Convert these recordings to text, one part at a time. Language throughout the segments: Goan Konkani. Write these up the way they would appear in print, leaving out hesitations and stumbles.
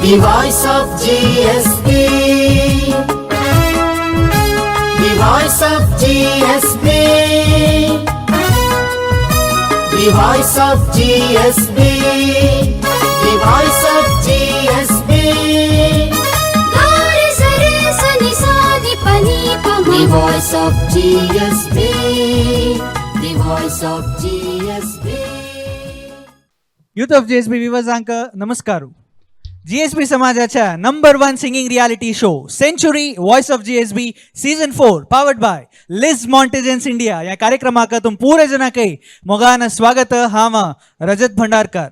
The voice of GSB. The voice of GSB. The voice of GSB. The voice of GSB. गा रे स रे स नि सा नि प नि प म. The voice of GSB. The voice of GSB. Youth of GSB विवाजांक नमस्कार. जीएसबी समाजाच्या number one singing reality show Century Voice of GSB season 4 powered by Liz Montagens India या कार्यक्रमाक तुम पुरे जनाकय मोगान स्वागत. हांव रजत भंडारकर.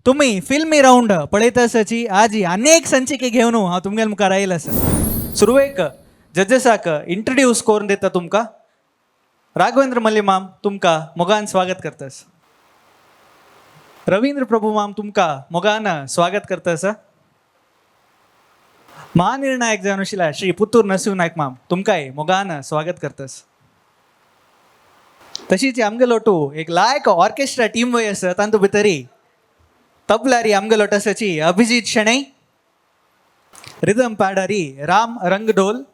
तुम्ही फिल्मी राऊंड पळयत आसाची. आजी अनेक संचिके घेवन हांव तुमगेल मुखार आयल आसा. सुरवेक जजसाक इंट्रोड्यूस करून दिता तुमकां. राघवेंद्र मल्ली माम, तुमकां मोगान स्वागत करतास. रवींद्र प्रभू माम, तुमकां मोगान स्वागत करता आसा. महानिर्णायक जावन आशिल्ल्या श्री पुत्तूर नरसिंह नायक माम, तुमकांय मोगान स्वागत करतास. तशीच आमगेलो टू एक लायक ऑर्केस्ट्रा टीम वय आसा. तांतू भितरी तबलारी आमगेलो आसाची अभिजीत शणै, रिदम पॅडारी राम रंगडोल,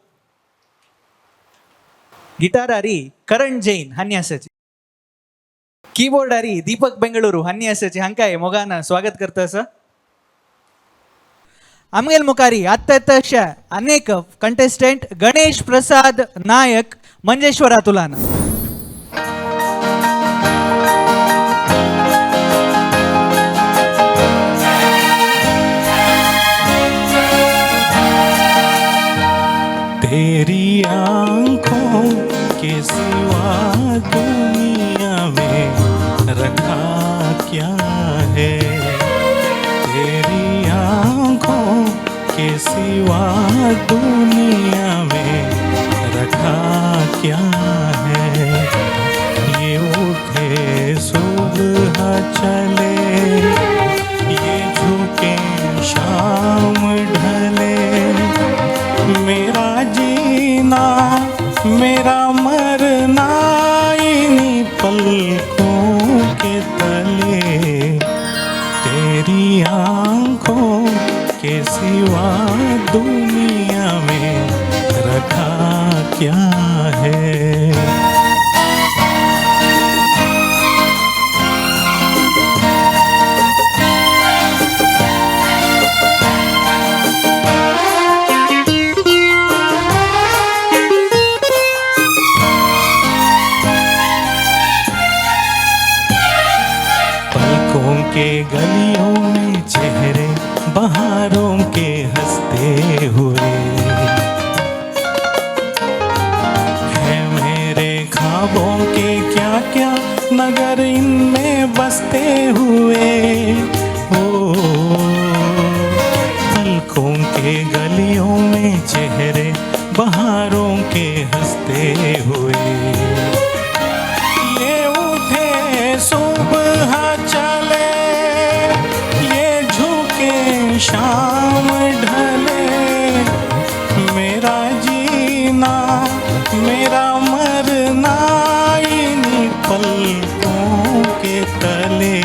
गिटारारी करण जैन हांणी आसाची, कीबोर्डारी दीपक बेंगळुरू हांणी आसाची. हांकांय मोगान स्वागत करता आसा. आमगेल मुखारी आत्ता अनेक कंटेस्टंट गणेश प्रसाद नायक मंजेश्वरा तुलान. तेरी आंखों के सिवा दुनिया में रखा क्या है? तेरी आंखों के सिवा दुनिया में रखा क्या है? ये उठे सुबह चले, ये झुके शाम ढले, मेरा जीना मेरा मरना इन्हीं पलकों के तले. तेरी आंखों के सिवा दुनिया में रखा क्या है? पलकों के गलियों में चेहरे बहारों के हंसते हुए है, मेरे ख्वाबों के क्या क्या नगर इनमें बसते हुए. ओ पलकों के गलियों में चेहरे बहारों के हंसते हुए. ये उठे सुबह चले, ये झुके शाम ढले, मेरा जीना मेरा मरना इन्हीं पलकों के तले.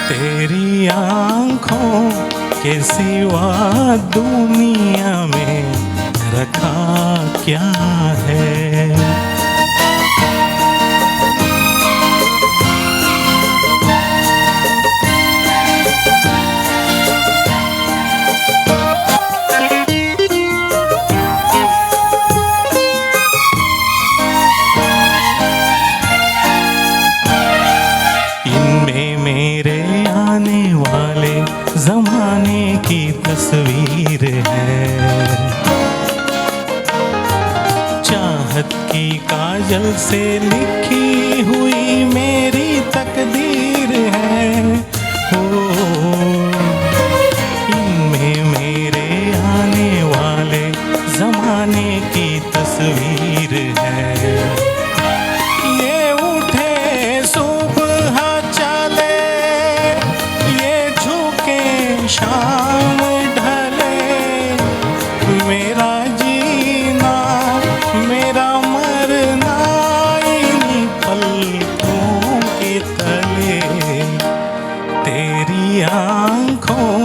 तेरी आंखों के सिवा दुनिया में रखा क्या है? इनमें मेरे आने वाले जमाने की तस्वीर है, चाहत की काजल से लिखी हुई मेरी तकदीर है. ओ इनमें मेरे आने वाले जमाने की तस्वीर है. ये उठे सुबह चले, ये झुके शाम ढले, मेरा जीना मेरा मरना इन्हीं पलकों के तले. तेरी आंखों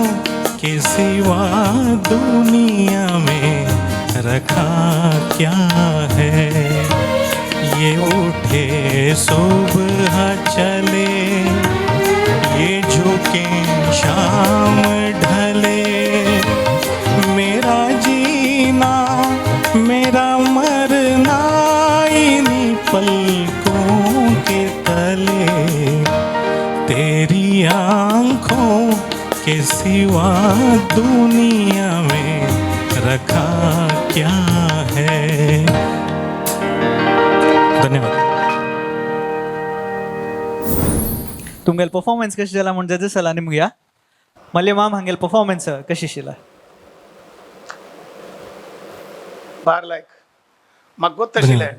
के सिवा दुनिया में रखा क्या है। ये उठे सुबह चले, ये झुके शाम ढले, मेरा जीना मेरा मरना इन्हीं पलकों के तले, तेरी आंखों के सिवा दुनिया में रखा क्या है। धन्यवाद. तुमगेल परफॉर्मन्स कशी जाला म्हूण जजेस जाला निमगया. मल्य माम हांगेल परफॉर्मन्स कशी शिला? बार लायक म्हाका गोत्तशिल्लें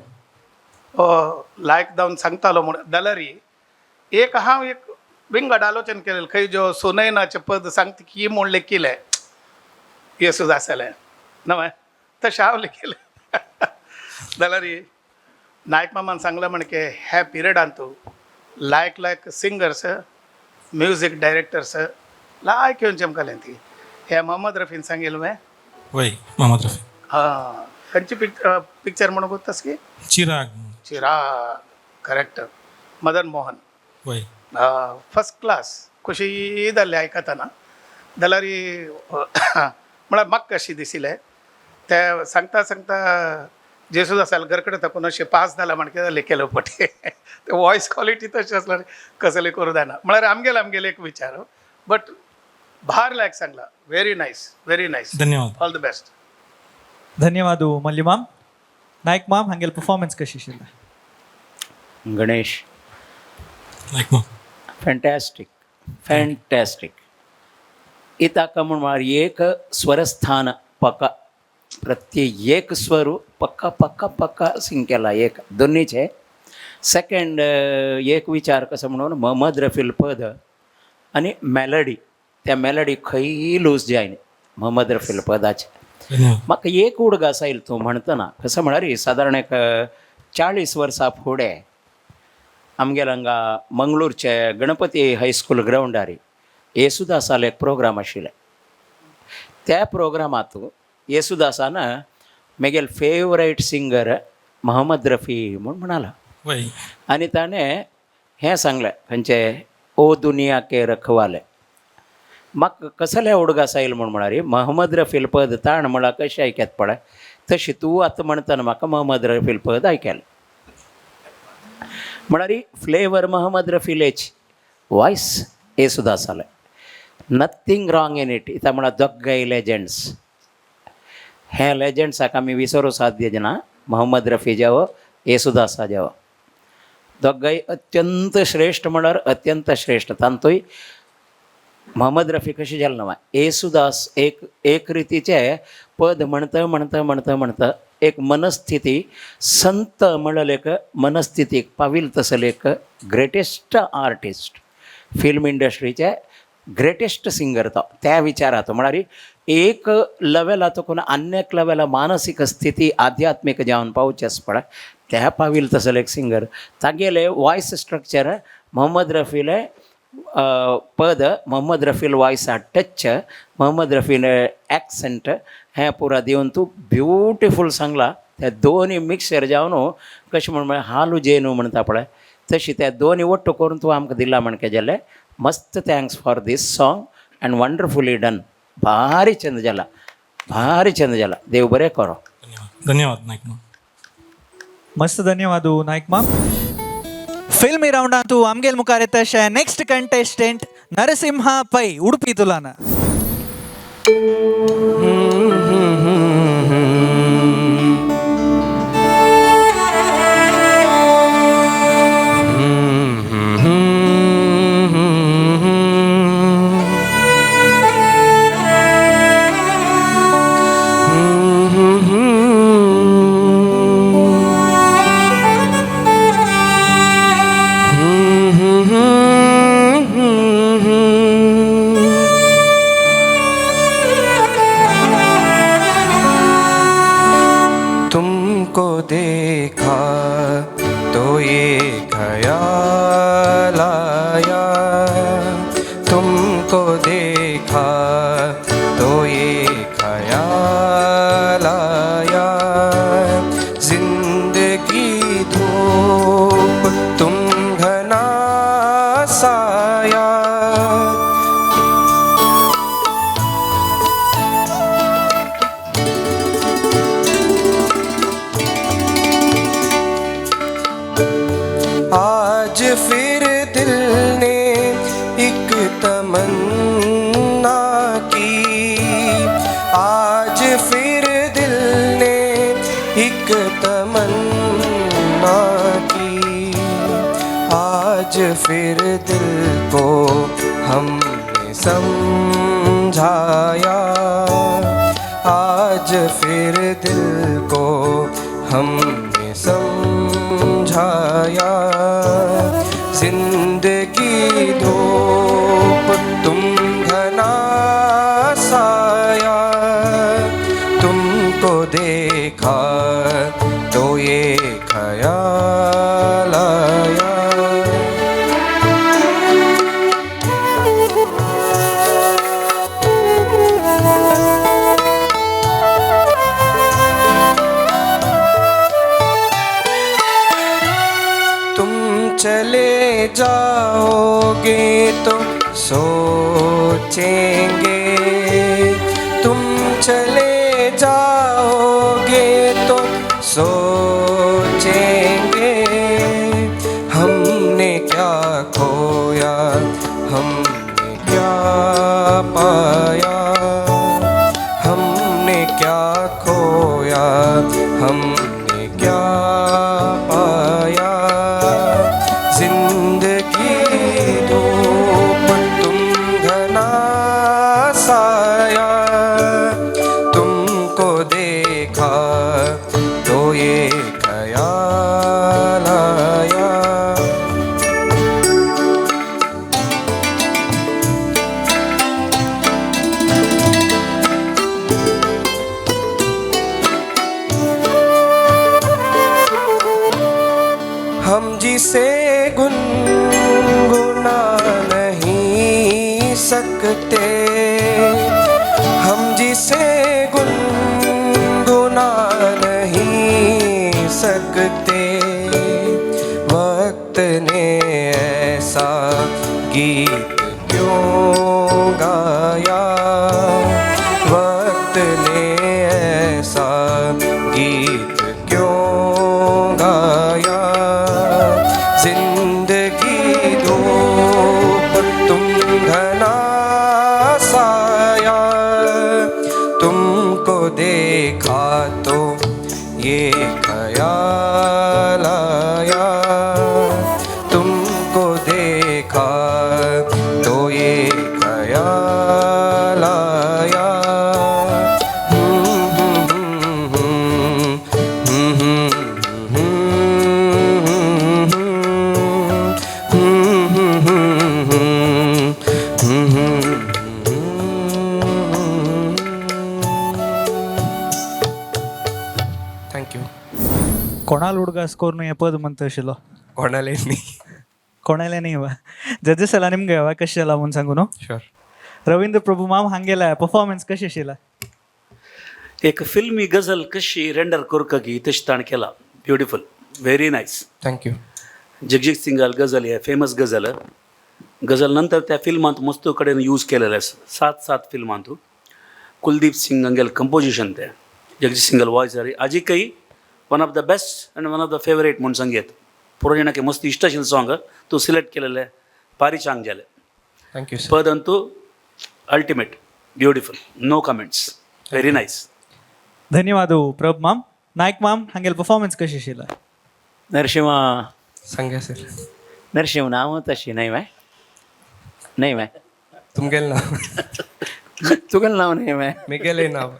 लायक जावन सांगतालो म्हूण जाल्यार एक हांव एक विंगड आलोचन केलें खंय जो सुनयनाचें पद सांगता की म्हूण लेखिलें येसुदासालें नवें तशें हांव लेखिलें. जाल्यार नायक मामान सांगलें म्हण की ह्या पिरियडान तूं लायक लायक सिंगर्स म्युजीक डायरेक्टर्स लायक येवन चमकालें ती हे मोहम्मद रफीन सांगिल्लें मगे. वय, मोहम्मद रफी. हां, खंयची पिक्चर म्हणून गोत्तास की? चिराग. चिराग, करेक्ट. मदन मोहन. वय. फर्स्ट क्लास खुशी जाल्ली आयकतना. जाल्यार म्हळ्यार म्हाका कशी दिशिल्लें ते सांगता सांगता जेसुदासाल घरकडे थकून अशें पास जाला म्हण कितें लेखेलो पटे ते वॉयस क्वॉलिटी तशी आसल्यार कसले करूं जायना म्हळ्यार आमगेले आमगेले एक विचार बट भार लायक सांगला. Very nice, very nice. धन्यवाद. All the best. धन्यवाद मल्य माम. नायक माम हांगेल परफॉर्मन्स कशी शिला? गणेश. नायक माम. फॅन्टॅस्टीक, फॅन्टॅस्टीक. इताका म्हूण म्हळ्यार एक स्वरस्थान पक्का, प्रत्येक स्वर पक्का पक्का पक्का सिंग केला एक दोन्हीचे. सेकंड एक विचार कसो म्हणून मोहम्मद रफील पद आनी मेलडी, त्या मेलडी खंयी लूज जायना मोहम्मद रफील पदाचे. धन्यवाद. म्हाका एक उडगास आयल तूं म्हणटना कसो म्हळ्यार सादारण एक 40 वर्सां फुडें आमगेर हांगा मंगळूरचे गणपती हायस्कूल ग्रावंडार येसुदासालो एक प्रोग्राम आशिल्ले. त्या प्रोग्रामांत येसुदासान म्हगेल फेवरेट सिंगर मोहम्मद रफी म्हूण म्हणाला. वय. आनी ताणें हें सांगलें खंयचें ओ दुनिया के रखवाले. म्हाका कसले उडगास आयल म्हूण म्हळ्यार मोहम्मद रफील पद ताण म्हळ्यार कशें आयकत पळय तशी तूं आतां म्हणटना म्हाका मोहम्मद रफील पद आयकलें म्हळ्यार फ्लेवर मोहम्मद रफीलेच, वॉयस येसुदासालें. Nothing wrong in it. इतां म्हळ्यार दोगांय लेजंड्स. हे लेजंड्साक आमी विसरूं साध्य ना, मोहम्मद रफी जावो येसुदासा जावो, दोगांय अत्यंत श्रेश्ठ म्हळ्यार अत्यंत श्रेश्ठ. तांतूय मोहम्मद रफी कशें जालें ना, येसुदास एक एक रितीचें पद म्हणता म्हणता म्हणता म्हणता एक मनस्थिती संत म्हणल्यार एक मनस्थितीक पाविल तसले एक ग्रेटेस्ट आर्टिस्ट, फिल्म इंडस्ट्रीचे ग्रेटेस्ट सिंगर तो त्या विचारांत म्हळ्यार एक लेवला तो अन्य एक लेवला मानसीक स्थिती आध्यात्मीक जावन पावचें आसा पळय त्या पाविल तसले एक सिंगर. तागेले वॉयस स्ट्रक्चर मोहम्मद रफीले पद, मोहम्मद रफील वॉयसा टच, मोहम्मद रफील एक्सेंट हें पुरा दिवन तूं ब्युटिफूल सांगला. त्या दोनी मिक्सर जावन कशें म्हण म्हळ्यार हालू जेनू म्हणटा पळय तशी त्या दोनी ಒಟ್ಟು करून तूं आमकां दिला म्हणके जालें. मस्त thanks for this song and wonderfully done. भारी चंद जाला, भारी चंद जाला. देव बरें करो. धन्यवाद. धन्यवाद नायक माम. मस्त धन्यवाद नायक माम. फिल्मी राउंडांतू आमगेल मुखार येता नेक्स्ट कंटेस्टंट नरसिंह पै उडपी तुलान. तुमको देखा तो ये ख्याल आया, तुमको देखा तमन्ना की, आज फिर दिल ने एक तमन्ना की, आज फिर दिल को हमने समझाया, आज फिर दिल को हमने समझाया। जिंदगी धूप तुम घना साया, तुमको देखा तो ये ख्याल आया। तुम चले जाओगे तो सोचेंगे, तुम चले जाओगे तो सोचेंगे, हमने क्या खोया, हमने क्या पाया, हमने क्या खोया, हमने क्या पाया। जिंदगी धूप तुम घना साया, तुमको देखा तो ये ख्याल आया। हम जिसे गुनगुना नहीं सकते, हम जिसे गुनगुना नहीं सकते, वक्त ने ऐसा गीत क्यों गाया, वक्त ने ऐसा गीत क्यों गाया। जिंदगी धूप तुम घना साया, तुमको देखा तो ये ख्याल आया, तुमको देखा तो ये ख्याल आया। Thank you. कोणाल उडगास करून हे पद म्हणत आशिल्लो? कोणाले न्ही. कोणाले न्ही वा जजेस आला निमगे वा कशें जाला म्हूण सांगू न्हू. शुअर. रवींद्र प्रभू माम हांगेला परफॉर्मन्स कशें आशिल्ला? एक फिल्मी गझल कशी रेंडर करूंक की तशी ताणें केला. Beautiful, very nice. Thank you. Jagjit सिंगाल ghazal हे फेमस गझल. गझल नंतर त्या फिल्मांत मस्त कडेन यूज केलेले आसा, 7 फिल्मांत. कुलदीप सिंग हांगेलें कंपोजिशन तें, जगजीत सिंगाल वॉयस आजिकय one of the best and one of the favourite म्हूण सांगयत. पुरो जाणांक मस्त इश्ट आशिल्लें सॉंग तूं सिलेक्ट केलेलें, भारी चांग जालें. Thank you sir. पद Antu ultimate, beautiful, no comments, very nice. धन्यवाद प्रभ माम. नायक माम हांगेले परफॉर्मन्स कशें आशिल्ला? नरशिंह सांगा सर. नरशिंह नांव तशी न्हय वे, न्हय वे? तुमगेलें नांव. तुगेलें नांव न्हय वे? मिगेलें नांव.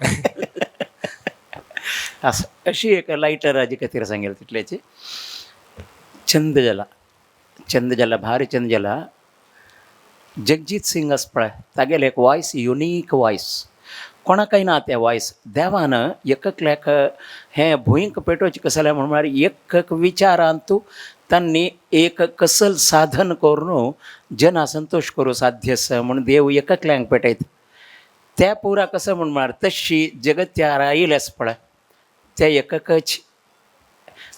आसा अशी एक लायटर हाजे खातीर सांगेल तितल्याची. चंद जाला, चंद जाला, भारी चंद जाला. जगजीत सिंग आसा पळय, तागेलें एक वॉयस, युनीक वॉयस, कोणाकय ना तें वॉयस. देवान एककल्याक हें भुंयक पेटोवचें कशें जाल्यार म्हण म्हळ्यार एक विचारांतू तांणी एक कसल साधन करून जना संतोश करूं साध्य आसा म्हूण देव एककल्यांक पेटयता. त्या पुरा कसं म्हण म्हळ्यार तशी जगत्यार आयिल्लें आसा पळय त्या एककच.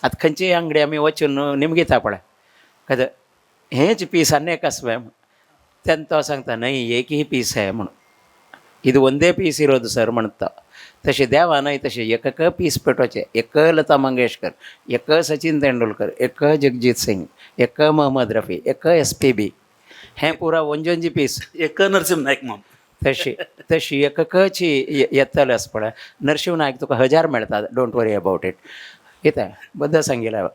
आतां खंयचेय आंगडी आमी वचून निमगिता पळय, कद हेंच पीस आनी एक आसा म्हूण, तेन्ना तो सांगता न्हय एक ही पीस आहे म्हणून, ಇದು ಒಂದೇ ಪೀಸ್ ಇರೋದು ಸರ್ म्हणटा. तशें देवानय तशें एकक पीस पेटोवचें. एक लता मंगेशकर, एक सचिन तेंडुलकर, एक जगजीत सिंग, एक मोहम्मद रफी, एक एस पी बी, हें पुरा ಒಂಜೊಂಜಿ ಪೀಸ್. एक नरसिंह नायक माम. तशी तशी एककची येतले आसा पळय. नरशिंव नायक तुका हजार मेळटा, don't worry about it. कितें बद्दल सांगिल्लें,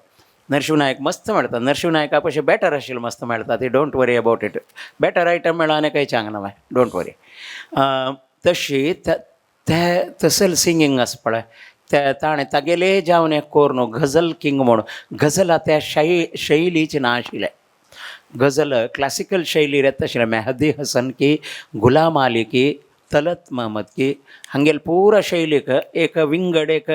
नरशिंव नायक मस्त मेळटा. नरशिंव नायका पशी बेटर आशिल्लें मस्त मेळटा ती. Don't worry about it. Better item मेळ्ळा आनी कांय चांग ना, don't worry. तशी ते तसल सिंगींग आसा पळय, ते ताणें तागेले जावन एक कोर न्हू गझल किंग म्हणून. गझला त्या शैलीचे ना आशिल्लें. गझल क्लासिकल शैलीर येता आशिल्लें. मेहदी हसन की, गुलाम आली की, तलत महमद की, हांगेले पुरा शैलीक एक विंगड एक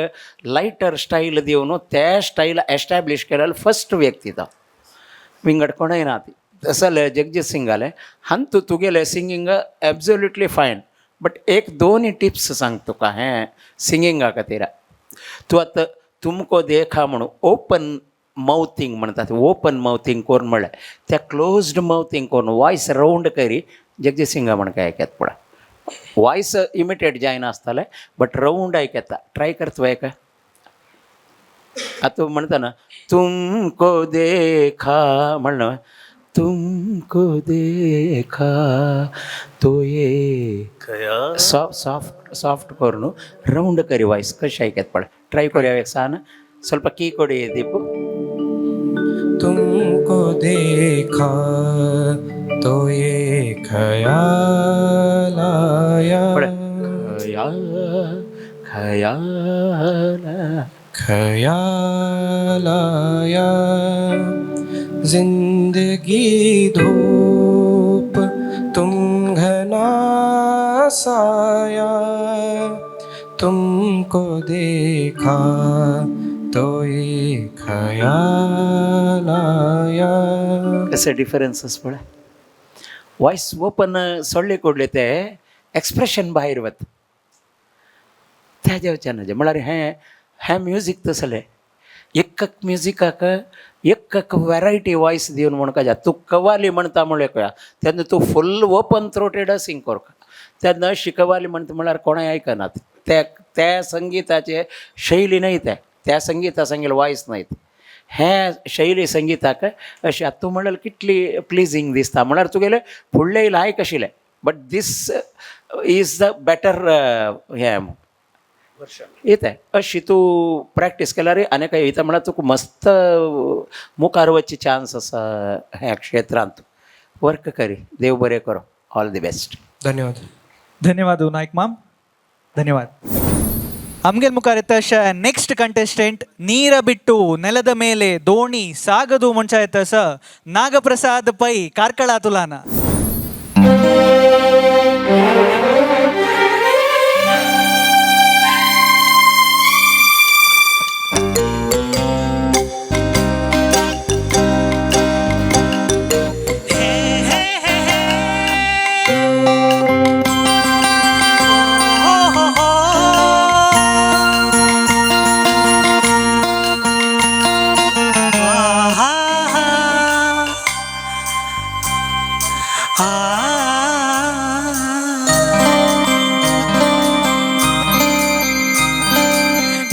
लायटर स्टायल दिवन त्या स्टायल एस्टॅब्लीश केलेलो फर्स्ट व्यक्ती तो, विंगड कोणय ना ती. तसले जगजीत सिंगाले हांतू तुगेलें सिंगींग एब्सोल्युटली फायन, बट एक दोन टिप्स सांग तुका. हें सिंगिंगा खातीर तूं आतां तुमको देखा म्हणून ओपन मावथींग म्हणतात, ओपन मावथींग करून म्हणलें, त्या क्लोज्ड मावथींग करून वॉयस रावंड करी जगजीत सिंगा म्हण काय आयकत पळय. वॉयस इमिटेट जायनासतालें बट रावंड आयकता. ट्राय करता एक आतां म्हणटा ना, तुमको देखा म्हणलं, तुमको देखा तो ये सॉफ्ट सॉफ्ट सॉफ्ट करून रावंड करी वॉयस कशें आयकत पळय. ट्राय करूया एक सान ಸ್ವಲ್ಪ ಕೀ ಕೊಡಿ ದೀಪು. तुमको देखा तो ये ख्याल आया. पळय, खयाल खयाल ख्याल आया, जिंदगी धूप तुम घना साया, तुमको देखा तो ये ख्याल आया. कसे डिफरन्स पळय. वॉयस ओपन सोडले कोडले ते एक्सप्रेशन भायर वता त्या जेवच्या नजे. म्हळ्यार हें हें म्युजीक तसलें एक म्युजिकाक एक एक वेरायटी वॉयस दिवन म्हणूंक जाय. तूं कवाली म्हणटा म्हणलें कळ्ळा तेन्ना तूं फूल ओपन थ्रोटेड सिंग करता, तेन्ना शिकवाली म्हणटा म्हळ्यार कोणूय आयकनात. त्या त्या संगिताचे शैली न्हय ते, त्या संगिता सांगेल वॉयस न्हय हें शैली संगिताक. अशें आतां तूं म्हणल्यार कितली प्लिजींग दिसता, म्हळ्यार तुगेलें फुडलें लायक आशिल्लें, but this is the better हें येता. अशी तूं प्रॅक्टीस केल्यार आनी काय येता, म्हळ्यार तुका मस्त मुखार वचचे चान्स आसा. ह्या क्षेत्रांत वर्क करी. देव बरें करो. All the best. धन्यवाद. धन्यवाद नायक माम, धन्यवाद. ಅಮ್ಗೆಲ್ ಮುಖಾರ್ ಎತ್ತ ನೆಕ್ಸ್ಟ್ ಕಂಟೆಸ್ಟೆಂಟ್ ನೀರ ಬಿಟ್ಟು ನೆಲದ ಮೇಲೆ ದೋಣಿ ಸಾಗದು ಮುಂಚಾಯತ ಸ ನಾಗಪ್ರಸಾದ್ ಪೈ, ಕಾರ್ಕಳ ತುಲಾನ.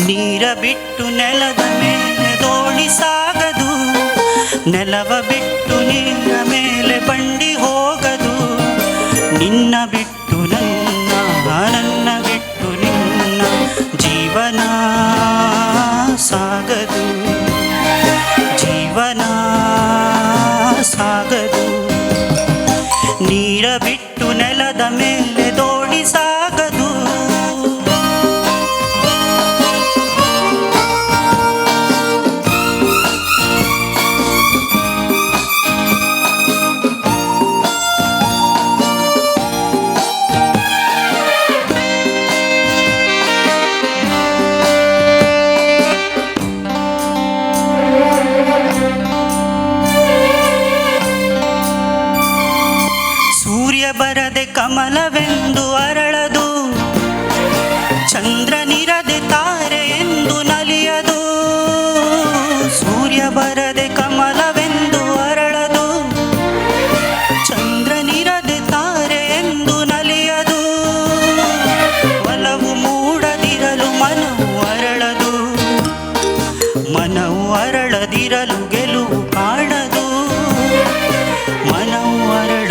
ನೀರ ಬಿಟ್ಟು ನೆಲದ ಮೇಲೆ ದೋಣಿ ಸಾಗದು, ನೆಲವ ಬಿಟ್ಟು ನೀರ ಮೇಲೆ ಬಂಡಿ ಹೋಗದು. ನಿನ್ನ ಬಿಟ್ಟು ನನ್ನ, ನನ್ನ ಬಿಟ್ಟು ನಿನ್ನ ಜೀವನ ಸಾಗದು, ಜೀವನ ಸಾಗದು. ನೀರ ಬಿಟ್ಟು ನೆಲದ ಮೇಲೆ ದೋಣಿ ಸಾಗದು. ಸೂರ್ಯ ಬರದೆ ಕಮಲವೆಂದು ಅರಳದು, ಚಂದ್ರನಿರದೆ ತಾರೆ ಎಂದು ನಲಿಯದು. ಸೂರ್ಯ ಬರದೆ ಕಮಲವೆಂದು ಅರಳದು, ಚಂದ್ರನಿರದೆ ತಾರೆ ಎಂದು ನಲಿಯದು. ಒಲವು ಮೂಡದಿರಲು ಮನವು ಅರಳದು, ಮನವು ಅರಳದಿರಲು ಗೆಲುವು ಕಾಣದು. ಮನವು ಅರಳದಿರಲು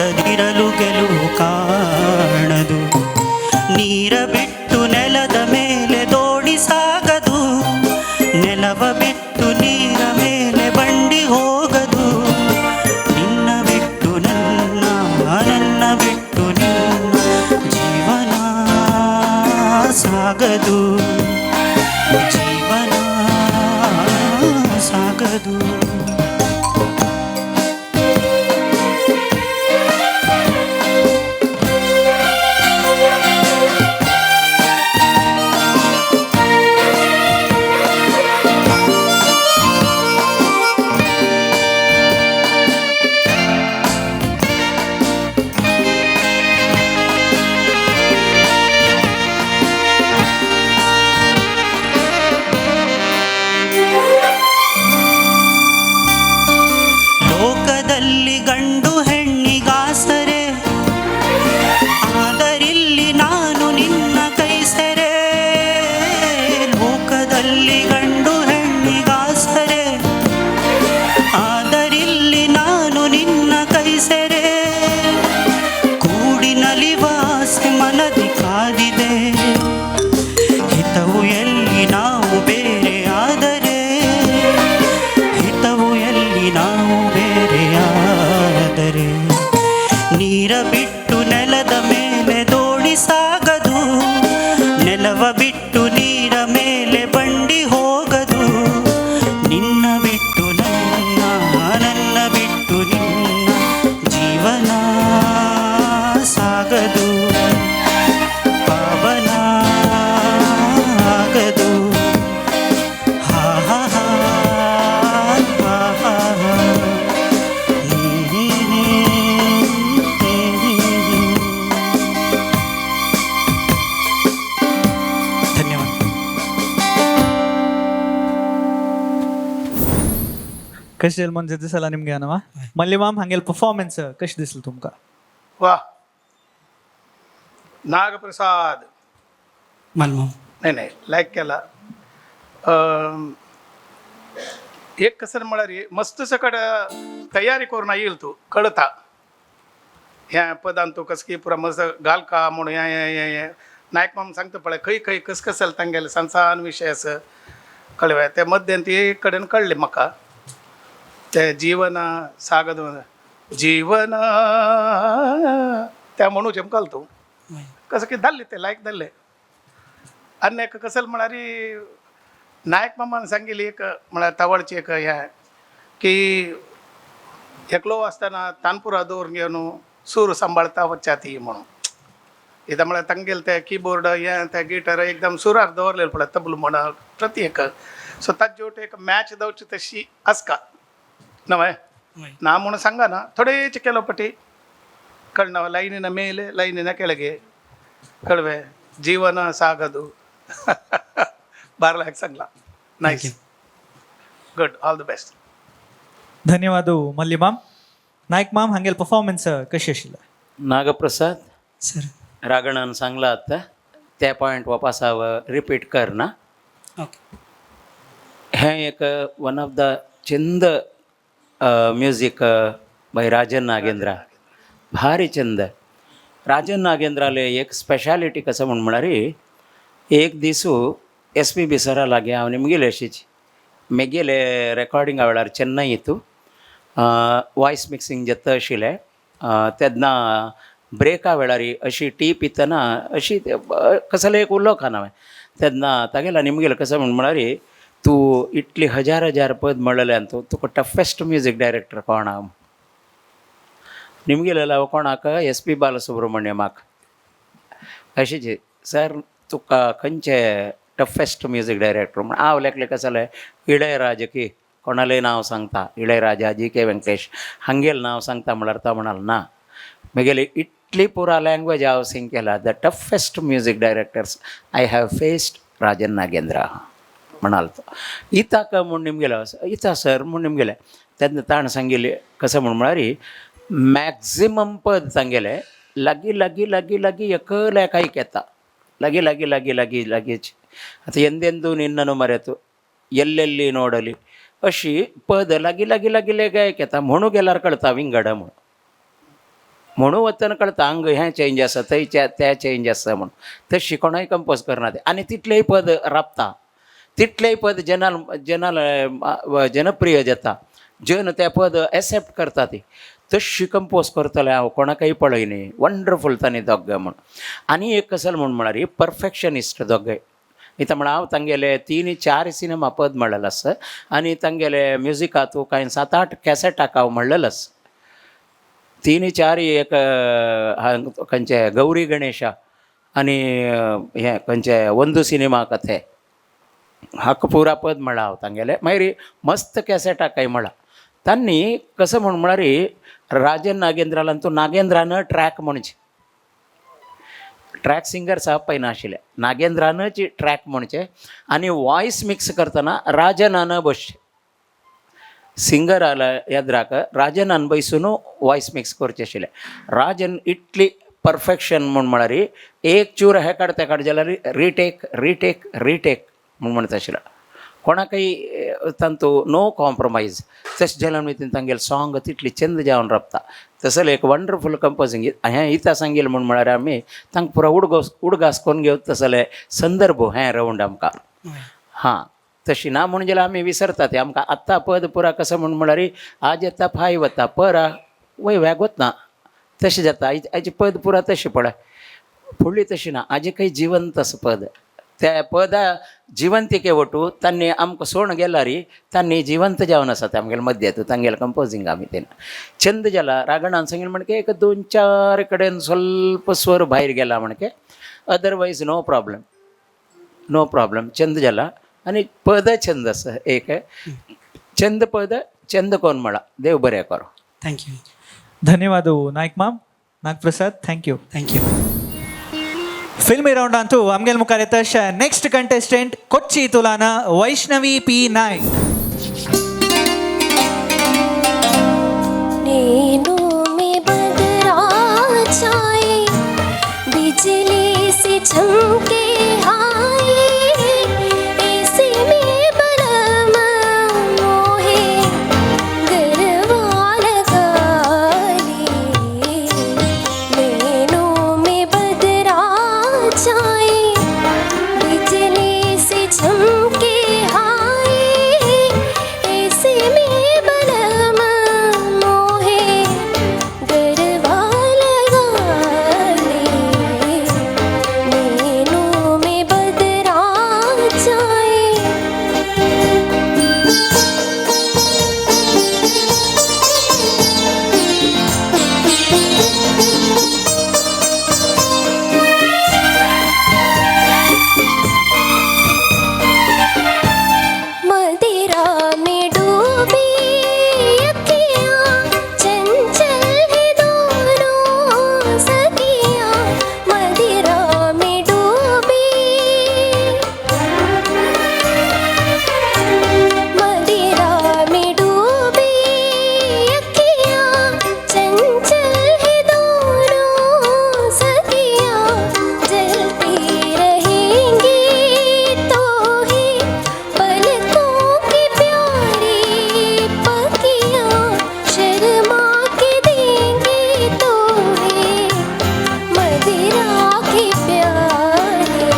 ಸಾಗದು, ಜೀವನ ಸಾಗದು. ಲೋಕದಲ್ಲಿ ಗಂಡು ಹೆಣ್ಣಿಗಾಸರೆ, ಆದರಿಲ್ಲಿ ನಾನು ನಿನ್ನ ಕೈಸರೆ. ಲೋಕದಲ್ಲಿ ಗಂಡು ಹೆಣ್ಣಿಗಾಸರೆ, ಆದರಿಲ್ಲಿ ನಾನು ನಿನ್ನ ಕೈಸರೆ. ಕೂಡಿನಲಿವಾಸೆ ಮನದಿ ಕಾದಿದೆ, ಹಿತವು ಎಲ್ಲಿ ನಾವು ಬೇರೆ ಆದರೆ, ಹಿತವು ಎಲ್ಲಿ ನಾವು ಬೇರೆಯಾದರೆ. ನೀರ ಬಿಟ್ಟು ನೆಲದ ಮೇಲೆ ದೋಣಿ ಸಾಗದು, ನೆಲವ ಬಿಟ್ಟು ನೀರ ಮೇಲೆ ಬಂಡಿ ಹೋಗದು. ನಿನ್ನ ಬಿಟ್ಟು ನನ್ನ, ನನ್ನ ಬಿಟ್ಟು ನಿನ್ನ ಜೀವನ ಸಾಗದು, ಪಾವನ ಆಗದು. ಹಾ ಹಾ ಹಾ ಹಾ ಹಾ ಹಾ. ಹ್ಮ್ ಹ್ಮ್ ಹ್ಮ್ ಹ್ಮ್. ಧನ್ಯವಾದ. कशें म्हणजे दिसला निमगे नवा मल्ली माम हांगेल परफॉर्मन्स कशें दिसलें तुमकां? वा, नागप्रसाद. मलमाम. नाही नाही, लायक केला. एक कसं म्हळ्यार मस्त सकट तयारी करून येईल तूं कळता ह्या पदान तूं कसं की पुरा मस्त घाल का म्हणून ह्या ह्या ह्या ह्या नायक माम सांगता पळय खंय खंय कस कस तांगेले सान सान विशय आसा कळ्ळे ते मध्यान ते एक कडेन कळ्ळें म्हाका ते जीवन सागद जीवन त्या म्हणू चमकाल तूं कसं की धाडले ते लायक धाडले. आनी एक कसल म्हळ्यार नायक मामान सांगिल्ली एक म्हळ्यार तवळची एक हें की एकलो आसतना तानपुरा दवरून घेवन सूर सांबाळता वच्चा ती म्हणून. इथं म्हळ्यार तांगेले ते किबोर्ड हें ते गिटार एकदम सुरार दवरलेले पळय तबलो म्हण प्रति एक सो ताजे वटेन एक मॅच जावची तशी आसका नव्हे ना म्हणून सांगा ना थोडेच केलो पटी कळना लायनीನ ಮೇಲೆ ಲೈನಿನ ಕೆಳಗೆ कळवे जीवन सागದು बारला सांगला. Nice, good, all the best. धन्यवाद मल्ली माम. नायक माम, हांगेल परफॉर्मन्स कशें आशिल्लें? नागप्रसाद. सर. रागणान सांगला आतां त्या पॉयंट वापस हांव रिपीट करना. ओके. हें एक वन ऑफ the चंद म्युजीक बाय राजन नागेंद्रा, भारी चंद. राजन नागेंद्राले एक स्पेशालिटी कसं म्हण म्हळ्यार एक दिसू एस पी बी सरा लागीं हांव निमगेले अशीच मेगेले रेकॉर्डिंगा वेळार चेन्नई हितू वॉयस मिक्सिंग जाता आशिल्लें तेन्ना ब्रेका वेळार अशी टी पितना अशी कसले एक उलोवंक हांवें तेन्ना तागेला निमगेलें कसं म्हण म्हळ्यार तूं इतली हजार हजार पद म्हणलेलें तूं तुका टफेस्ट म्युजीक डायरेक्टर कोण आहा? निमगेलें हांव कोणाक एस पी बालसुब्रमण्यमाक अशेंच सर तुका खंयचे टफेस्ट म्युजीक डायरेक्टर म्हण हांव लेखलें कसलें जालें इळयराजा की कोणालें नांव सांगता इळयराजा, जी के वेंकटेश हांगेलें नांव सांगता म्हळ्यार तो म्हणाल ना, म्हगेली इतली पुरा लँग्वेज हांव सिंग केला, the toughest music directors I have faced Rajan Nagendra म्हणाल तो. इताक म्हूण निमगेलो इता सर म्हूण निमगेलें तेन्ना ताणें सांगिल्लें कसं म्हूण म्हळ्यार मॅक्झिमम पद सांगेलें लागीं लागीं लागीं लागीं एकल्याक येता लागीं लागीं लागीं लागीं लागींच. आतां ಎಂದೆಂದೂ ನಿನ್ನನು ಮರೆತು ಎಲ್ಲೆಲ್ಲಿ ನೋಡಲಿ अशी पद लागीं लागीं लागीं लेगायक येता म्हणू गेल्यार कळता विंगड म्हूण म्हणू वतना कळता हांग हें चेंज आसा थंय तें चेंज आसा म्हूण तशी कोणूय कंपोज करना तें आनी तितलेंय पद राबता, तितलेंय पद जनाल जनाल जनप्रिय जाता, जन तें पद एक्सेप्ट करता. ती तशी कंपोज करतलें हांव कोणाकय पळय न्ही. वंडरफूल तांणी दोग म्हूण. आनी एक कसल म्हूण म्हळ्यार परफेक्शनिस्ट दोगय. इता म्हण हांव तांगेले 3-4 सिनेमा पद म्हणलेलो आसा आनी तांगेले म्युजिकांतू कांय 7-8 कॅसेटाक हांव म्हणलेलो आसा. 3-4 एक खंयचे गौरी गणेशा आनी हें खंयचे वंदू सिनेमा कथे हाका पुरा पद म्हळां हांव तांगेलें. मागीर मस्त कॅसेटाक काय म्हळां तांणी कसं म्हण म्हळ्यार राजन नागेंद्रालान तो नागेंद्रान ट्रॅक म्हणचे ट्रॅक सिंगर साहब पळयना आशिल्ले नागेंद्रानच ट्रॅक म्हणचे आनी वॉयस मिक्स करतना राजनान बसचें सिंगर आला येद्राक राजनान बैसून वॉयस मिक्स करचें आशिल्लें. राजन इतली परफेक्शन म्हूण म्हळ्यार एक चूर हे काड ते काड जाल्यार रिटेक रिटेक रिटेक म्हूण म्हणटा आशिल्लो. कोणाकय तांतू नो कॉम्प्रोमायज तशें जाल्यार न्हय तांगेलें सॉंग तितली चंद जावन रावता. तसलें एक वंडरफूल कंपोजींग हें इता सांगील म्हूण म्हळ्यार आमी तांकां पुरो उडगोस उडगास करून घेवता तसले संदर्भ हें रावंड आमकां. हां तशी ना म्हूण जाल्यार आमी विसरता ते आमकां आत्तां पद पुरा कसो म्हूण म्हळ्यार आज येता फाय वता परा वय वेग वतना तशें जाता. आयचे पद पुरा तशें पळय फुडली तशी ना. आजी खंय जिवंत आसा पद त्या पदा जिवंतिके वटू तांणी आमकां सोण गेल्यार तांणी जिवंत जावन आसा ते आमगेले मद्यात तांगेले कंपोजींग आमी तेन्ना चंद जाला रागणान सांगील म्हणके एक 2-4 कडेन स्वल्प स्वर भायर गेला म्हणके otherwise no problem no problem Chand जाला आनी पद छंद आसा एक चंद पद चंद कोण म्हळा. देव बरें करो. Thank you. धन्यवाद नायक माम. नागप्रसाद thank you. Thank you. Filmi राउंडांतू आमगेल मुखार येता नेक्स्ट कंटेस्टंट कोच्ची तुलाना वैष्णवी पी नायक. नैनों में बदरा छाए बिजली से चमके हाय ऐसे में बलम मोहे गरबा लगा ले. नैनों में बदरा छाए बिजली से चमके हाय ऐसे में बलम मोहे गरबा लगा ले. नैनों में बदरा छाए. मदिरा में डूबी अखियाँ चंचल है दोनों सखियाँ. मदिरा में डूबी मदिरा में डूबी अखियाँ चंचल है दोनों सखियाँ. जलती रहेंगी तो ही पलकों की प्यारी पकियाँ. शर्मा के देंगे तो ही मदिरा के प्यारे.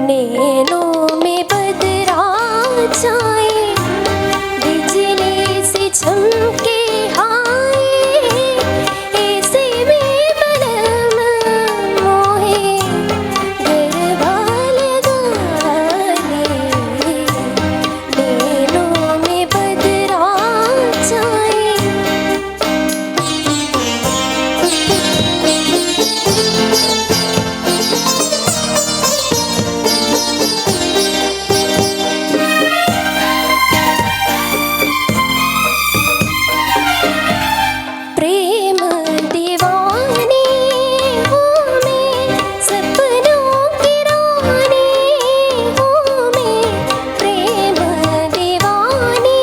नैनों में बदरा छाए बिजली से चमके हाय ऐसे में बलम मोहे गरबा लगा ले. नैनों में बदरा छाए. प्रेम दीवाने हूँ मैं सपनों की रानी हूँ मैं. प्रेम दीवानी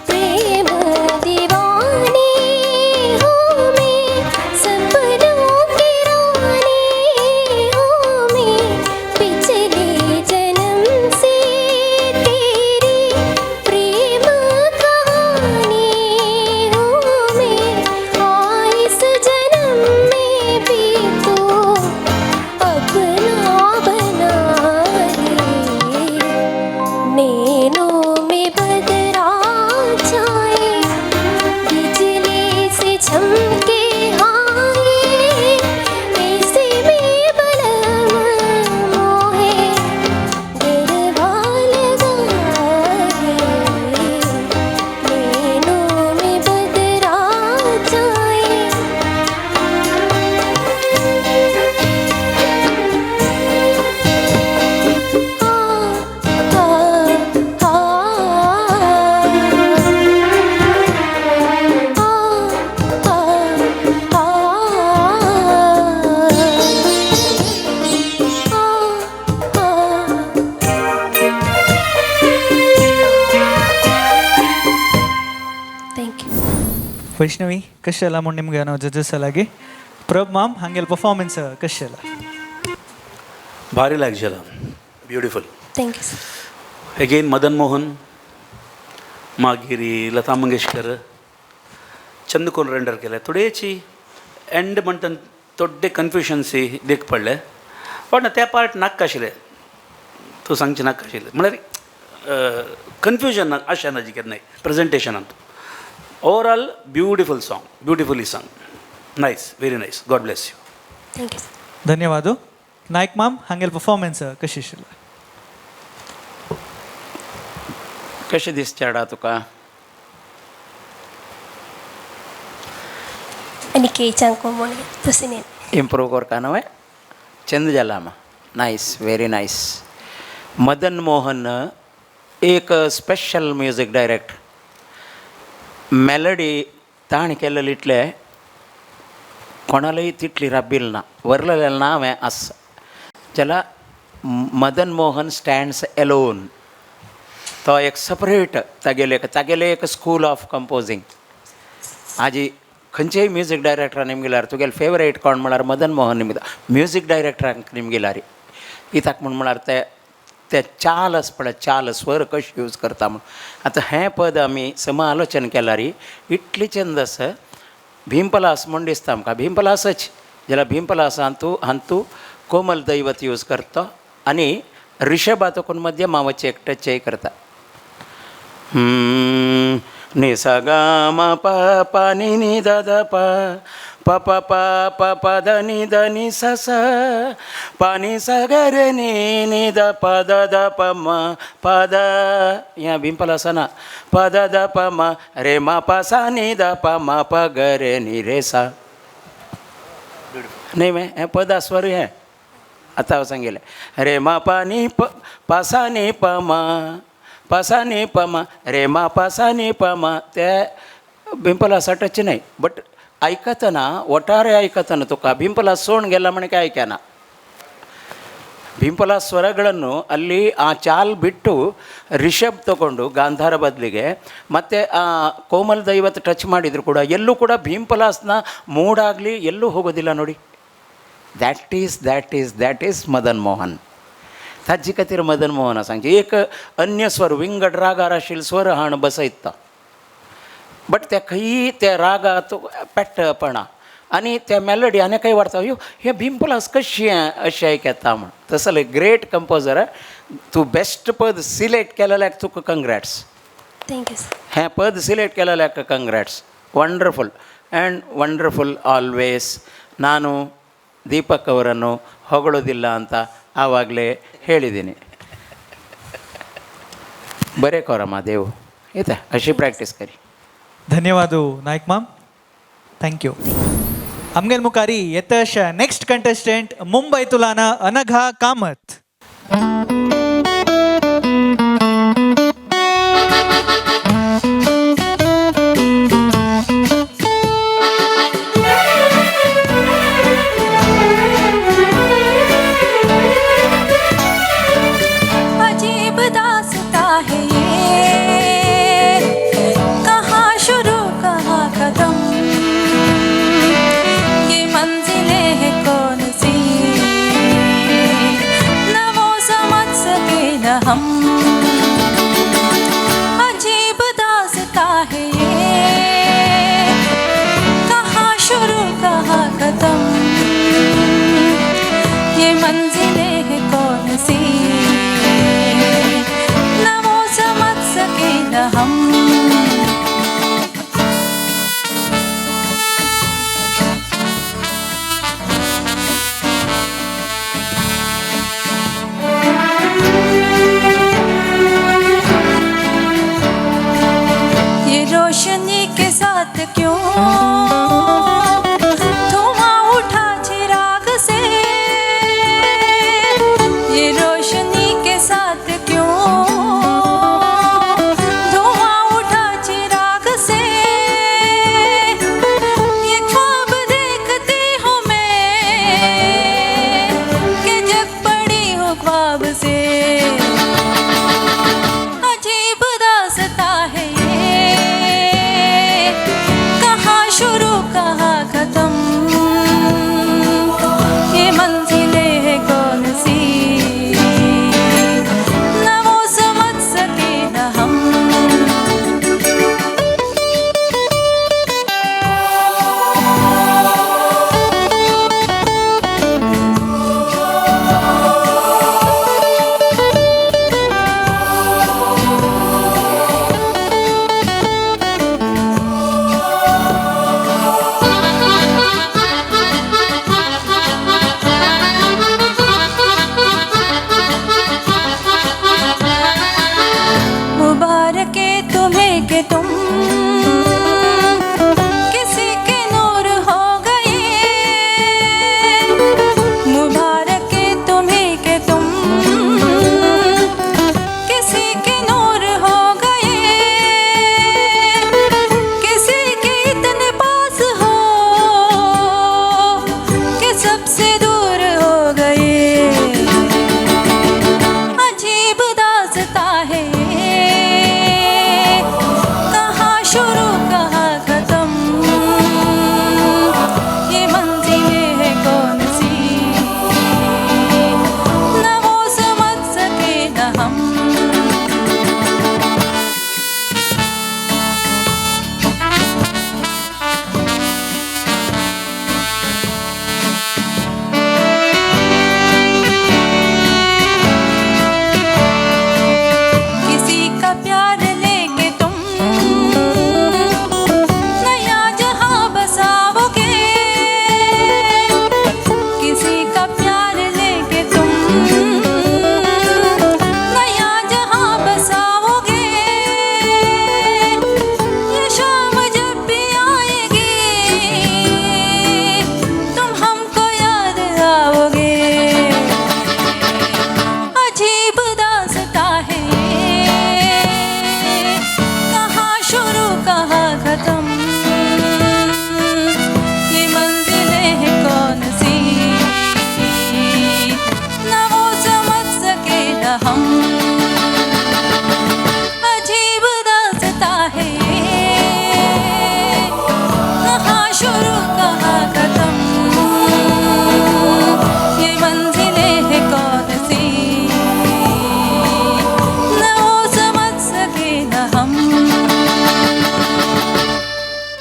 प्रेम दीवानी हूँ मैं सपनों की रानी हूँ मैं. पिछले जन्म से तेरी प्रेम कहानी हूँ मैं. हाँ इस जन्म में भी तू अपना बना ले. नैनों में बदरा छाए बिजली से चमके हाय वैष्णवी कशें जाला म्हूण निमगे न्हू जजस लागी प्रभ माम हांगेल परफॉर्मन्स कशें जाला? भारी लायक जाला, beautiful. Thank you sir. Again Madan Mohan, मागीर लता मंगेशकर चंद कोण रेंडर केले. थोडेची एंड म्हणटा थोडे कन्फ्युजन्सी देख पडले, पण त्या पार्ट नाका आशिल्ले, तूं सांगचें नाका आशिल्लें, म्हळ्यार कन्फ्युजन अशें ना जी केन्नाय प्रेजेंटेशनांत. Overall beautiful song, beautifully song, nice, very nice. God bless you. Thank you sir. धन्यवाद. नायक माम हांगेल परफॉर्मन्स कशें आशिल्लें? कशें दिसचेडा तुका? आनी केचांक म्हूण तशें इम्प्रूव करका न्हय? चंद जाला मा, nice, very nice. Madan Mohan एक स्पेशल म्युजीक डायरेक्टर, मेलडी ताणें केलेली इतले कोणालय तितली राबील ना, वरलेलें नांव हें आसा जाल्यार मदन मोहन स्टँड्स एलोन. तो एक सपरेट तागेले तागेले एक स्कूल ऑफ कंपोजींग. आजी खंयचेय म्युजीक डायरेक्टरान निमगिल्यार तुगेले फेवरेट कोण म्हळ्यार मदन मोहन निमगिता म्युजीक डायरेक्टरांक निमगिल्यार. कित्याक म्हूण म्हळ्यार ते ते चाल आसा पळय, चाल स्वर कशें यूज करता म्हूण. आतां हें पद आमी समालोचन केल्यार इतली चंद आसा, भीमपलास म्हूण दिसता आमकां, भीमपलासच जाल्यार भीमपलास हातूं हातूं कोमल दैवत यूज करता आनी ऋषभा तकून मध्यमावाचे एक टचय करता. नि स ग म प प नि नि the the P P P P P P the नि the नि स स प नि स ग रे नि नि the P the the P M P the. ह्या भीमपलासा ना, प the the प म रे म प सा नि the प म प ग रे नि रे सा. न्हय मे हें पद स्वर हें आतां हांव सांगिल्लें. रे म प नि प प सा नि प म प सा नि प म रे म प सा नि प म. ते भीमपलासा टच न्हय, बट आयकतना वटारे आयकतना तुका ಭೀಂಪಲಾಸ್ ಸೋಣ್ ಗೆಲ್ಲ ಮಣಿಕೆ ಆಯ್ಕೆನ. ಭೀಂಪಲಾಸ್ ಸ್ವರಗಳನ್ನು ಅಲ್ಲಿ ಆ ಚಾಲ್ ಬಿಟ್ಟು ರಿಷಬ್ ತಗೊಂಡು ಗಾಂಧಾರ ಬದಲಿಗೆ ಮತ್ತು ಆ ಕೋಮಲ್ ದೈವತ್ ಟಚ್ ಮಾಡಿದರೂ ಕೂಡ ಎಲ್ಲೂ ಕೂಡ ಭೀಂಪಲಾಸ್ನ ಮೂಡಾಗಲಿ ಎಲ್ಲೂ ಹೋಗೋದಿಲ್ಲ ನೋಡಿ. That is that is that is Madan Mohan. ताजे खातीर मदन मोहन सांगचें एक अन्य स्वर विंगड रागार आशिल्ले स्वर हाण बसयता, बट ते खंयी ते रागा तो पेट्टपणा आनी त्या मेलडी आनी खंय वाडता. यो हें भीमपलास कशें अशें आयकता म्हूण. तसले ग्रेट कंपोजर, तूं बेस्ट पद सिलेक्ट केलेल्याक तुका कंग्रेट्स. Thank you sir. हें पद select केलेल्याक congrats. Wonderful and wonderful always. ನಾನು ದೀಪಕ್ ಅವರನ್ನು ಹೊಗಳೋದಿಲ್ಲ ಅಂತ ಆವಾಗಲೇ ಹೇಳಿದ್ದೀನಿ. ಬರೇ ಕೋರಮ್ಮ ದೇವು ಆಯ್ತಾ, ಅशी प्रॅक्टीस करी. धन्यवाद नायक माम, thank you. आमगेल मुखारी येतश नेक्स्ट कंटेस्टंट मुंबई तुलाना अनघा कामत. अजीब दास्तां है ये, कहाँ शुरू कहाँ खत्म, ये मंजिलें हैं कौन सी, न वो समझ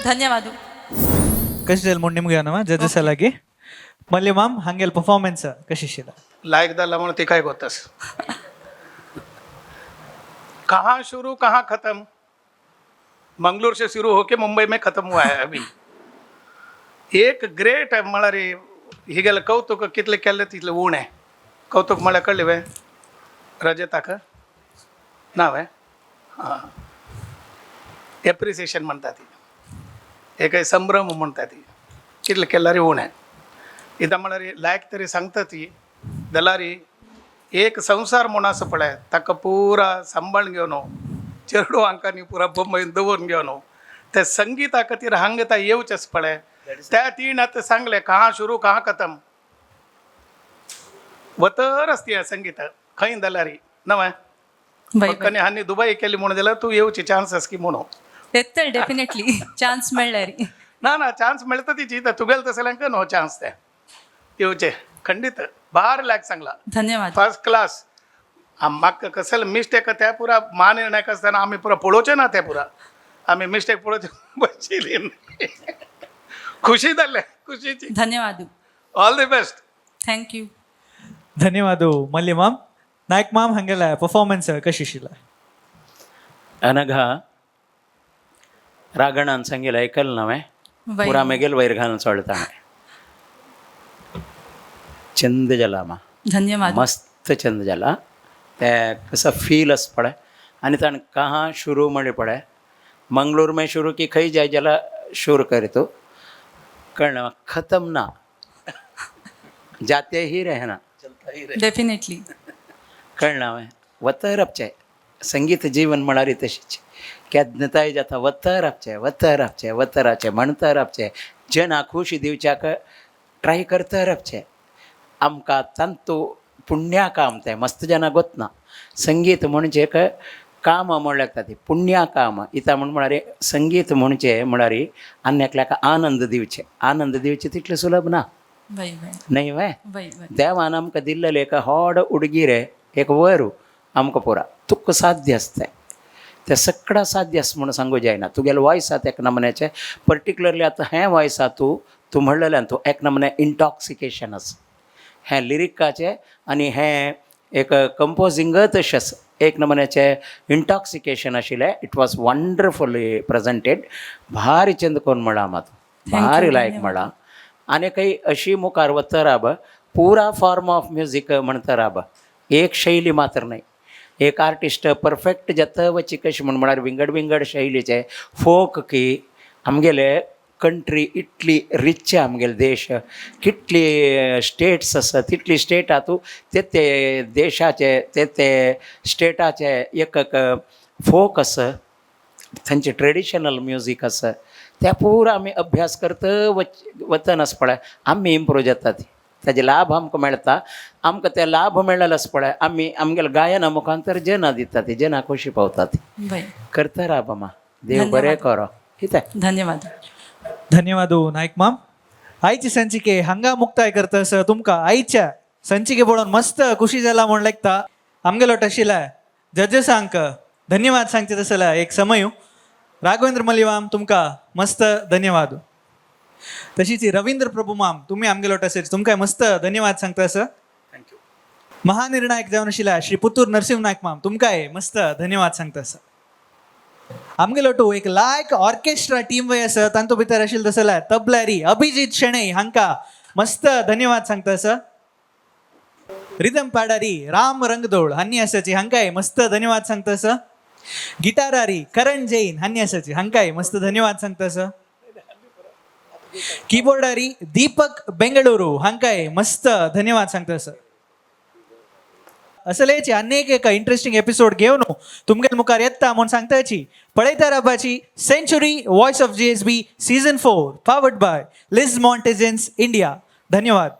ಧನ್ಯವಾದ. कशी म्हूण निमगे नवा जजेसा लागी मल्य माम हांगेल परफॉर्मन्स कशी शिला. लायक झाला म्हणून ते काय होतस. कहाँ शुरू कहाँ खत्म. मंगलोर से शुरू होके मुंबई में खत्म हुआ है अभी. एक ग्रेट म्हळ्यार हिगेले कौतुक कितले केल्ले तितले उणें. कौतुक म्हळ्यार कळ्ळें वे रजताक ना वे हां एप्रिसिएशन म्हणटा ती एक संभ्रम म्हणटा ती कितले केल्यार उणें. इदां म्हळ्यार लायक तरी सांगता ती जाल्यार एक संवसार म्हूण आसा पळय ताका पुरा सांबाळून घेवन चेडवांकांनी पुरा बंबईन दवरून घेवन ते संगीता खातीर हांगा ता येवचें आसा पळय त्या तीन आतां सांगलें कहाँ शुरू कहाँ खतम वतर आसती संगीत खंय जाल्यार नवें बय. फक्त हांणी दुबई केली म्हणून जाल्यार तूं येवची चान्स आसा की म्हणून. येतल डेफिनेटली चान्स मेळ्ळ्यार. ना ना चान्स मेळटा तिची तुगेले तसल्यांक न्हू चान्स ते येवचे खंडीत भार लायक सांगला. धन्यवाद. First class. म्हाका कसले मिस्टेक ते पुरा महानिर्णायक आसतना आमी पुरा पळोवचें ना ते पुरा आमी मिस्टेक पळोवचे बशिल्ली. खुशी जाल्ले खुशीची. धन्यवाद. All the best. Thank you. धन्यवाद मल्य माम. नायक माम हांगेला परफॉर्मन्स कशी शिला. अनघा रागणान सांगेल ऐकलं नव्हे पुरा मेगेल वैर घालून सोडता चंद जाला मा. धन्यवाद. मस्त चंद जाला ते कसं फील अस पडे आणि ताण कहाँ शुरू म्हळ्ळे पडे मंगलोर में शुरू की खंय जाय जाला शूर करतो कळ्ळें खतम ना जाते ही रहना. डेफिनेटली. कळ्ळें हांवें वतरपचें संगीत जीवन म्हळ्यार तशीच केदनताय जाता वतरपचें वतरपचें वतराचें म्हणता रावचें जना खुशी दिवच्याक ट्राय करता रावचें आमकां तांतू पुण्या काम तें मस्त जना गोतना संगीत म्हणजे एक काम म्हणल्यार लागता ती पुण्या काम इता म्हण म्हळ्यार संगीत म्हणजे म्हळ्यार आनी एकल्याक आनंद दिवचें आनंद दिवचें तितलें सुलभ ना. बय बय. न्हय वे बय बय. देवान आमकां दिल्लेलें एक होड उडगी रे एक वर आमकां पुरा तुका साध्य आसता तें सगळं साध्य आसा म्हणून सांगू जायना. तुगेलें वॉयस आसा एक नमुन्याचें पर्टिक्युलरली आतां हें वॉयस आसा तूं तूं म्हणलेलें तूं एक नमुने इंटॉक्सिकेशन आसा हें लिरिकाचें आनी हें एक कंपोजिंगय तशें आसा एक नमुन्याचें इंटॉक्सिकेशन आशिल्लें. It was wonderfully presented. भारी चंद कोन्न म्हळां मात भारी लायक म्हळां आनी काही अशी मुखार वता राब पुरा फॉर्म ऑफ म्युजीक म्हणता राब एक शैली मात्र न्हय एक आर्टिस्ट परफेक्ट जाता वची कशी म्हण म्हळ्यार विंगड विंगड शैलीचे फोक की आमगेले कंट्री इतली रिच आमगेले देश कितली स्टेट्स आसा तितली स्टेट तूं ते ते देशाचे ते ते स्टेटाचे एक एक फोक आसा थंयचे ट्रेडिशनल म्युजीक आसा त्या पुरा आमी अभ्यास करत वच वतन आसा पळय आमी इम्प्रूव जाता ती ताजे लाभ आमकां मेळटा आमकां ते लाभ मेळ्ळेले आसा पळय आमी आमगेले गायना मुखांतर जना दिता ती जना खोशी पावता ती बय. करता राब मा देव बरें करो कितें. धन्यवाद. धन्यवाद नायक माम. आयची संचिके हांगा मुक्ताय करता सर तुमकां आयच्या संचिके पळोवन मस्त खुशी जाला म्हूण लेखता आमगेलो आशिल्ल्या जजेसांक धन्यवाद सांगचे तसल्या एक समय राघवेंद्र मलिवाम तुमकां मस्त धन्यवाद. तशीच रवींद्र प्रभू माम तुम्ही आमगेलो असेल तुमकां मस्त धन्यवाद सांगता सर. Thank you. महानिर्णायक जावन आशिल्ल्या श्री पुतूर नरसिंह नायक माम तुमकांय मस्त धन्यवाद सांगता सर. आमगेलो टू एक लायक ऑर्केस्ट्रा टीम वय आसा तांतू भितर आशिल्ले तसल्या तबल्यारी अभिजीत शेणै हांकां मस्त धन्यवाद सांगता सर. रिदम पाडारी राम रंगदोळ हांनी आसाची हांकांय मस्त धन्यवाद सांगता सर. गिटारारी करण जैन हांनी आसाची हांकांय मस्त धन्यवाद सांगता सर. कीबोर्डारी दीपक बेंगळुरू हांकांय मस्त धन्यवाद सांगता सर. असलेच अनेक एक इंटरेस्टिंग एपिसोड घेवन तुमगेल मुखार येता म्हूण सांगताची पळयता रावपाची century voice of GSB season 4 powered by Liz Montagens India. धन्यवाद.